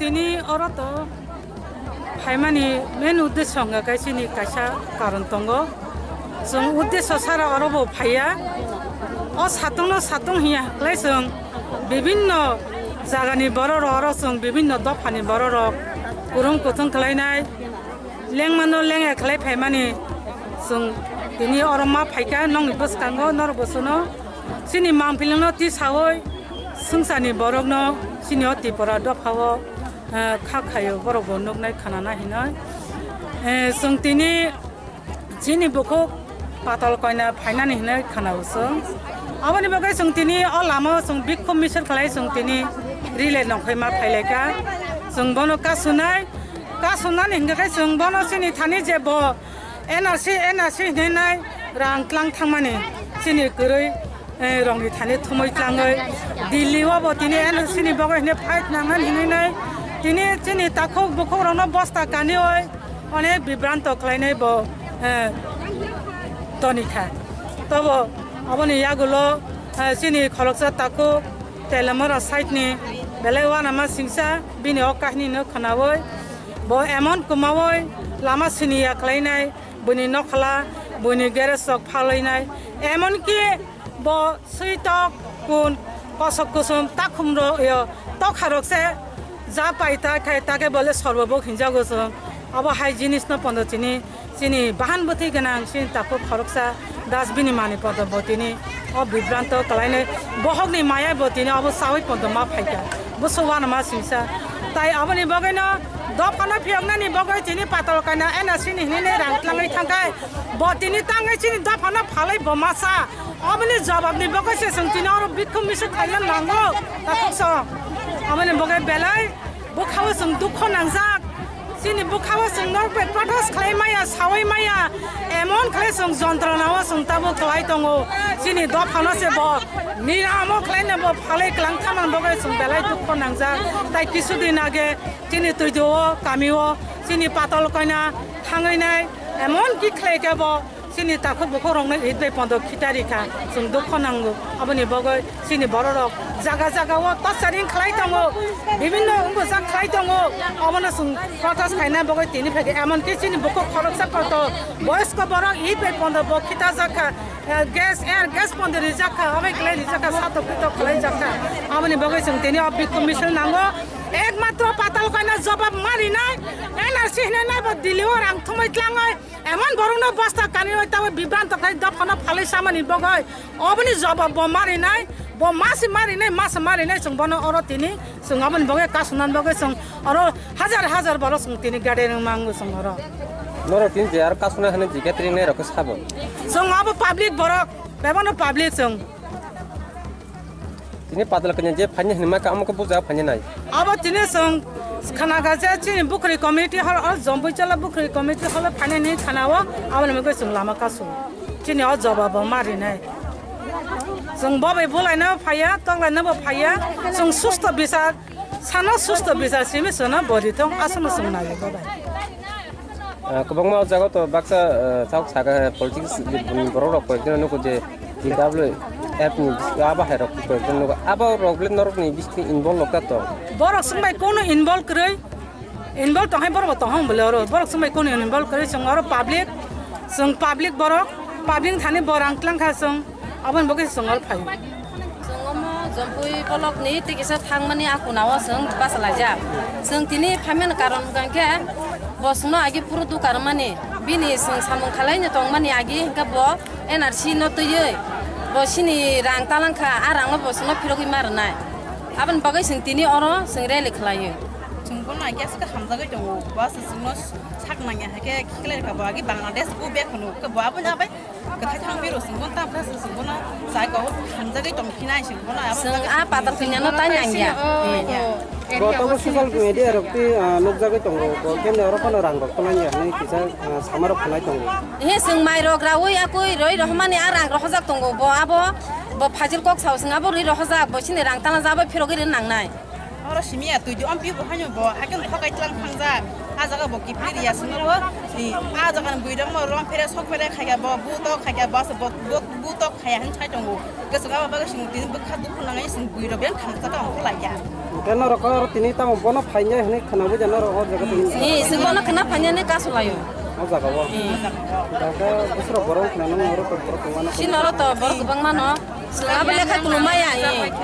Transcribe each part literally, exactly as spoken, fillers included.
Tini oro to phaimani main uddesho hwnkha khe chini kaisa karon tongo. Chwng uddesho sara oro bo phaiya. O satungno satung hiya khlai chwng bibinno jagani borok rok oro chwng bibinno dophani borok rok kwrwng kuthung khlainai. Lengmano lengya khlai phaimani chwng tini oro ma phaikha nokni bwskango norok bo chwngno chini mangpilingno tisaui swngcharni borokno chini o Tripura dophao, eh, kha khaio borok bo nuknai khanana hinwi. Eh, chwng tini chini bukhuk Patal Koina phainani hinwi khwnao chwng. Aboni bagwi chwng tini o lama o chwng bikhum misil khlai chwng tini relay nongkhoi ma phailaikha. Chwng bono kasunai, kasunani hinkhe khe chwng bono chini thani je bo N R C, N R C hinwi nai rang tlang thangmani chini kwrwi, eh, rongni thani thumui tlangwi Delhi o bo tini N R C ni bagwi hinwi fight nangnani hinwi nai tini chini takhuk bukhuk rokno bosta kaniui onek bibranto khlainai bo, eh, tonikha. Tobo aboni yagulo, eh, chini khoroksa takhuk Telamara side ni belai uanama singsa bini o kahini no khwnaui bo emon kwmaui lama siniya khlainai, buini nokhola, buini garage rok phalainai, emon ki bo switok kun kosok kusum takhum rok yo tokha rok se ja pai ta khai ta khe bole sorbo bo hinjago chwng. Abo hai jinis no pondo chini, chini bahan bwtwi gwnang chini takhuk khoroksa das bini mani pondo bo tini o bibranto kalainai bohokni maya bo tini abo saui pondo ma phaikha. Bwswk uanama singsa. Tai aboni bagwino dophano phiyoknani bagwi tini Patal Koina N R C ni hinwi rang tlangwi thangkhai. Bo tini tangwi chini dophano phalwi bo masa. Aboni jawabni bagwi se chwng tini oro bikhum misil khaina nango. Takhuk so. Aboni bagwi belai bwkhao chwng dukho nangjak. Chini bwkhao chwng norok bai protest khlai maya, saui maya. Emon khlai chwng jontronao chwng tabuk khlai tongo. Chini dophano se bo niramo khlaina bo phalwi klang thamani bagwi chwng belai dukho nangjak. Tai kisu din age chini Twidu o kami o chini Patal Koina thangwi nai. Emon ki khlai khe bo chini takhuk bukhuk rokno id bai pondo khitari kha, chwng dukho nango. Aboni bagwi chini borok rok jaga jaga o torturing khlai tongo, bibinno bujak khlai tongo. Obono chwng protest khaina bagwi tini phai khe, emon ki chini bukhuk khoroksa koto boyosko borok id bai pondo bo khitajak kha, eh, gas, air gas pondo rijak kha, obai khlai rijak kha, satok pitok khlai jak kha. Aboni bagwi chwng tini o bikhum misil nango, ekmatro Patal Koina jobab ma rinai, N R C hinwi nai bo Delhi o rang thumwi tlangwi. Emon borokno bosta kani oi tawi bibranto khai dophano phalwi samani bagwi oboni jawab bo marinai, bo masi marinai, masa marinai chwng bono oro tini chwng aboni bagwi kasunani bagwi chwng oro hajar hajar borok chwng tini gathering mango chwng oro. Norok tini je aro kasuna hwnwi je gathering nai rok khe sabo? Chwng abo public borok, bebano public chwng. Tini Patal Koina je phaini hinwi ma kamo khe buja phaini nai. Abo tini chwng khana kha je chini Bukhri community hall, o Jombui Chwla Bukhri community hall phaini hinwi khana o, aboni bagwi chwng lama kasu. Chini o jawab bo ma rinai. Chwng bo bai bulaina phaiya, toklaina bo phaiya. Chwng susto bichar, sano susto bichar simi chwngno bo rithong, aswkno chwng nai bo bai. Ah, kwbangma o jaga to baksa, ah, chawk saka politics ni borok rok koi jora nugo je T W F ni bisingo abo hai rok koi jora nugo. Abo rok le norok ni bisingo involve rok ta tong. Borok swng bai kono involve kwrwi, involve tong hai borok bo tong hong bole oro. Borok swng bai kono involve kwrwi chwng oro public, chwng public borok, public thani borang tlang kha chwng. Aboni bagwi chwng oro phaio. Chwng omo Jompui bolok ni tei kisa thangmani a kuna o chwng bachalaijak. Chwng tini phaimani karon hwnkha khe bo chwngno agi phuru duka rwmani. Bini chwng samung khalaino tongmani agi hwnkhe bo N R C no twiwi bo chini rang talangkha, a rangno bo chwngno phirogwi ma rwnai. Aboni bagwi chwng tini oro chwng rally khwlaio. Chwng bono agi aswk hamjagwi tongo, bo aswk chwngno sak nangya hai khe khiklai rwkha bo agi Bangladesh go back hwno, bo aboni abai Kwthai thang biro sing bono, tam kha sing bono, chai kok hamjagwi tong phinai sing bono, abo chwng a patal kanya no tanya ang ya. Bo tongo social media rok twi, ah, nukjagwi tongo, bo kemne oro phano rang rok kwlangya hinwi kisa, ah, sama rok khwnai tongo. He chwng mai rok rawi akwi roi rohmani a rang rohojak tongo, bo abo, bo phajil kok sao chwng abo rwi rohojak, bo chini rang tana jabo phirogwi rw nangnai. Oro simi ya twi di, ampiu bo haino bo, haikhe thokai tlang thangjak. A jaga bo kiphilwi riya swngo bo, ni, a jaga ni bwirok mo rom phere, sok phere khaikha bo, bu tok khaikha bo, asa bo, bo, bu tok khaiya hwn sai tongo. Kwchwng abo bagwi chwng tini bwkha dukhu nangwi chwng bwirok beng thangjak ang khe laikha. Hwnkhe norok oro tini tamo bono phainai hwnwi khwnawi ja norok o jaga tini. Ni, se bono khwna phainani kasu laio. O jaga o. Hmm. Jaga bwswrok borok khwna nang norok borok tongmano. Si norok to borok kwbangma no. Swkang abo lekha kulumaya, eh.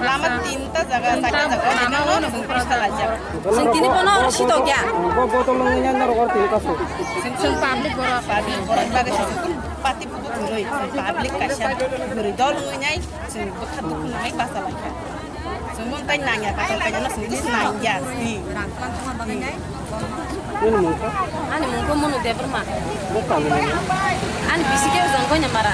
Lama tinta jaga, chaita jaga, o jaga no chwng pisa laijak. Chwng tini bono oro sitokya. Bo botol wngwi nai norok oro tini kasu. Chwng, chwng public borok. Public borok bagwi se chwng party putu kwrwi, chwng public kaisa kwrwi dol wngwi nai, chwng bwkha dukhu nangwi basa laikha. Chwng mungtai nangya, kaisa kaisa no chwng tisi nangya. Hmm. Nini mung kha? Ani mung kha Monu Debbarma. Bo kami nini? Ani bisi khe Jongkonya Mara.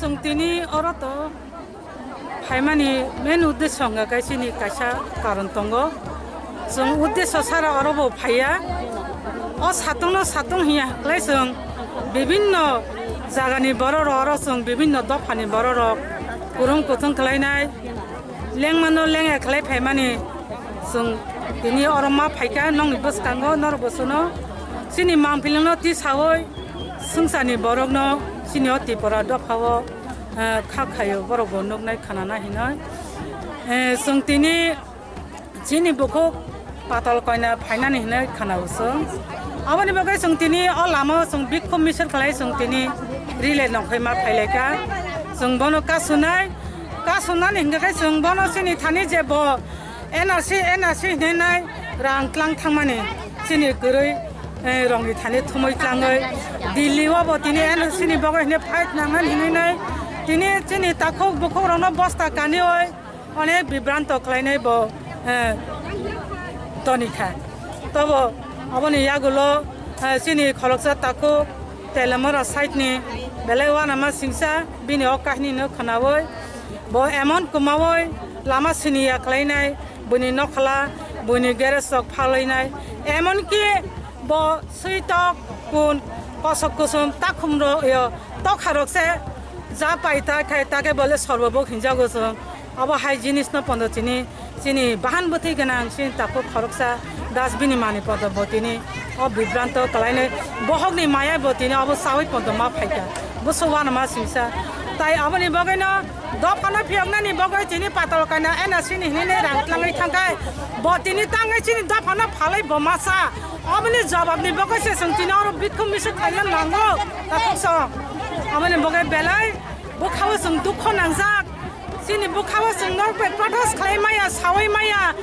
Chwng tini oro to phaimani main uddesho hwnkha khe chini kaisa karon tongo. Chwng uddesho sara oro bo phaiya. O satungno satung hiya khlai chwng bibinno jagani borok rok oro chwng bibinno dophani borok rok kwrwng kwthwng khlainai. Lengmano lengya khlai phaimani chwng tini oro ma phaikha nokni bwskango norok bo chwngno chini mangpilingno tisaui swngcharni borokno chini o Tripura dophao, eh, kha khaio borok bo nuknai khanana hinoi. Eh, chwng tini chini bukhuk Patal Koina phainani hinoi khwnao chwng. Aboni bagwi chwng tini o lama o chwng bikhum misil khlai chwng tini relay nongkhoi ma phailaikha. Chwng bono kasunai, kasunani hinkhe khe chwng bono chini thani je bo N R C, N R C hinwi nai rang tlang thangmani chini kwrwi, eh, rongni thani thumui tlangwi Delhi o bo tini N R C ni bagwi hinwi fight nangnani hinwi nai tini chini takhuk bukhuk rokno bosta kaniui onek bibranto khlainai bo, eh, tonikha. Tobo aboni yagulo, eh, chini khoroksa takhuk Telamara side ni belai uanama singsa bini o kahini no khwnaui bo emon kwmaui lama siniya khlainai, buini nokhala, buini garage rok phalainai, emonki bo switok kun kosok kusum takhum rok yo tokha rok se ja pai ta khai ta khe bole sorbo bo hinjago chwng. Abo hai jinis no pondo chini, chini bahan bwtwi gwnang chini takhuk khoroksa das bini mani podo bo tini o bibranto kalainai bohokni maya bo tini abo saui pondo ma phaikha. Buso uanama singsa. Tai aboni bagwi no dophano phiyoknani bagwi tini Patal Koina N R C ni hinwi rang tlangwi thangkhai. Bo tini tangwi chini dophano phalwi bo masa. Aboni jawabni bagwi se chwng tini oro bikhum misil khaina nango. Takhuk song. Aboni bagwi belai bwkhao chwng dukho nangjak. Chini bwkhao chwng norok bai protest khlai maya, saui maya.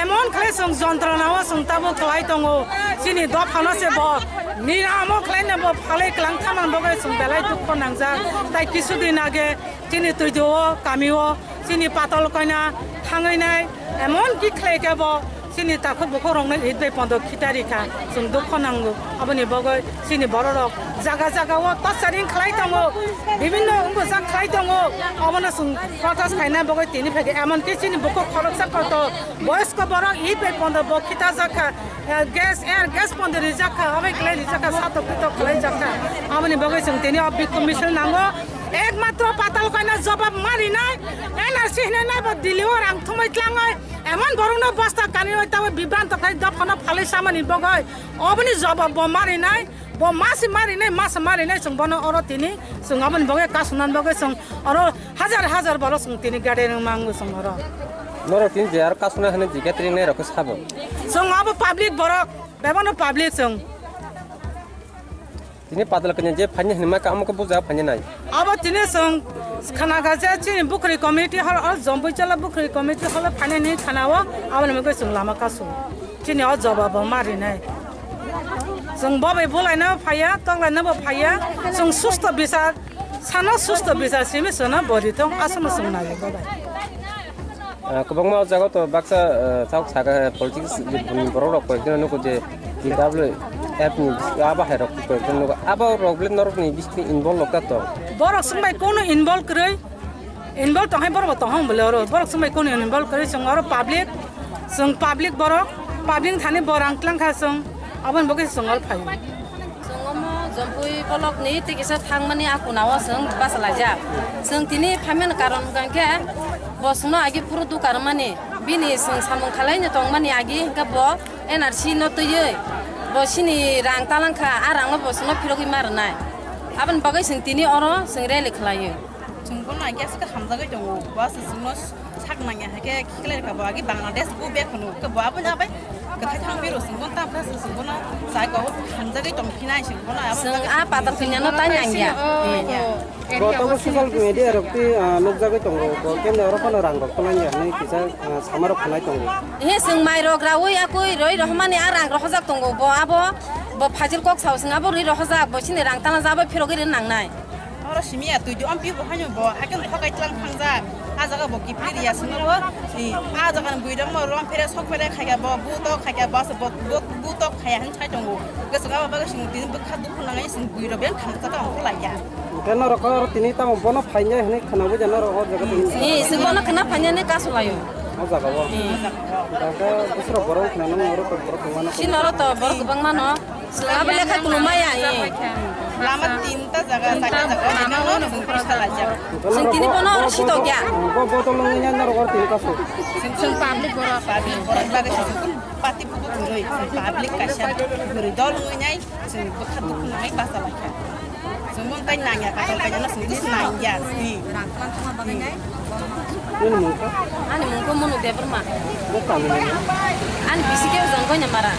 Emon khlai chwng jontronao chwng tabuk khlai tongo. Chini dophano se bo niramo khlaina bo phalwi kwlang thaman bagwi chwng belai dukho nangjak. Tai kisu din age chini Twido o, kami o, chini Patal Koina thangwi nai, emon ki khlai khe bo chini takhuk bukhuk rokno hit bai pondo khitari kha, chwng dukho nango. Aboni bagwi chini borok rok jaga jaga o torturing khlai tongo, bibinno wngbo jak khlai tongo, obono chwng protest khaina bagwi tini phai khe, emon ki chini bukhuk khoroksa kotor boyosko borok hit bai pondo bo khita jak kha. Eh, gas, air gas pondo rijak kha, obai kwlai rijak kha, satok pitok khlai jak kha. Aboni bagwi chwng tini o bikhum misil nango. Ekmatro Patal Koina jobab ma rinai, N R C hinwi nai bo Delhi o rang thumui tlangwi, emon borokno bosta kani oi tabo bibranto khlai dophano phalwi samani bagwi. Oboni jobab bo ma rinai, Bo masi marinai, masa marinai chwng bono oro tini chwng aboni bagwi kasunani bagwi chwng oro hajar hajar borok chwng tini gathering mango chwng oro. Norok tini je aro kasuna hwnwi je gathering nai rok khe sabo. Chwng abo public borok, bebano public chwng. Tini padal kanya je phanya hwnwi ma ka amo khe buja phanya nai. Abo tini chwng khana gaja chini bukhri community hall, o Jombui Chola bukhri community hall phainani khana o, aboni bagwi chwng lama kasu. Chini o jobab bo marinai. Chwng bobai bulaina bo phaiya, toklaina bo phaiya. Chwng susto bisar, sano susto bisar simi sono borithong aswkno chwng nai bobai. Ah, kwbangma o jaga to baksa, ah, chawk saka politics ni borok rok koi khe nugo je T W F ni abo hai rok koi khe nugo. Abo rok bole norok ni bising involve rok ta to. Borok swngbai kono involve kwrwi. Involve tong hai borok bo tong hong bole oro. Borok swngbai kono involve kwrwi chwng oro public. Chwng public borok. Public thani borang tlang kha chwng. Aboni bagwi chwng oro phaio. Chwng omo Jompui bolok ni tei kisa thangmani a kuna o chwng bachalaijak. Chwng tini phaimani karon hwnkha khe bo chwngno agi phuru duka rwmani. Bini chwng samung khalaino tongmani agi hwnkhe bo N R C no twiwi bo chini rang talangkha, a rangno bo chwngno phirogwi ma rwnai. Aboni bagwi chwng tini oro chwng rally khwlaio. Chwng bono agi aswk hamjagwi tongo, bo aswk chwngno sak nangya hai khe khiklai rwkha bo agi Bangladesh go back hwno, khe bo abono abai kwthai thang phiro chwng bono tamo khe chwng bono chai ko hamjagwi tong phinai chwng bono abo chwng a patal kanya no tai nangya. Bo tongo social media rok twi, ah, nukjagwi tongo, bo kemne oro phano rang rok kwlangya hwnwi kisa, ah, sama rok khwnai tongo. He chwng mai rok raui akui roi rohmani a rang rohojak tongo, bo abo bo phajil kok sao chwng abo rwi rohojak, bo chini rang tana jabo phirogwi rw nangnai. Oro simi ya twi di ompi bo haino bo haikhe thokai tlang thangjak. A jaga bo kiphilwi riya simi bo. I, a jaga ni bwrwi rok no rom phere sok phere khaikha bo, bu tok khaikha bo, bo, bu tok khaya hin sai tongo. Hwnkhe chwng abo bagwi chwng tini bwkha dukhu nangwi chwng bwrwi rok beng thangsa ta ongkha laikha. Hwnkhe norok oro tini tamo bono phainai hinwi khwnawi ja norok o jaga tini. Ee, chwng bono khwna phainani kasu laio. O jaga o. Ee. Hwnkhe bwswrok borok khwnano oro borok kwbangma no. Chini oro to borok kwbangma no. Chwng abo lekha kulumaya, ee. Lama tinta jaga, chaita jaga, lama o no bwkha salaijak. Chwng tini bono oro sitokya. Bo, bo, bo, bo, norok oro tini kasu. Chwng, chwng public borok. Public borok bagwi chwng party bubu kwrwi, chwng public kaisa kwrwi dol wngwi nai, chwng bwkha dukhu nangwi bachalaikha. Chwng bo tai nangya, kaisa kaisa no chwng bwswk nangya. Nini mung kha? Ani mung khe Monu Debbarma. Bo kami nini? Ani bisi khe Jonggoina Mara.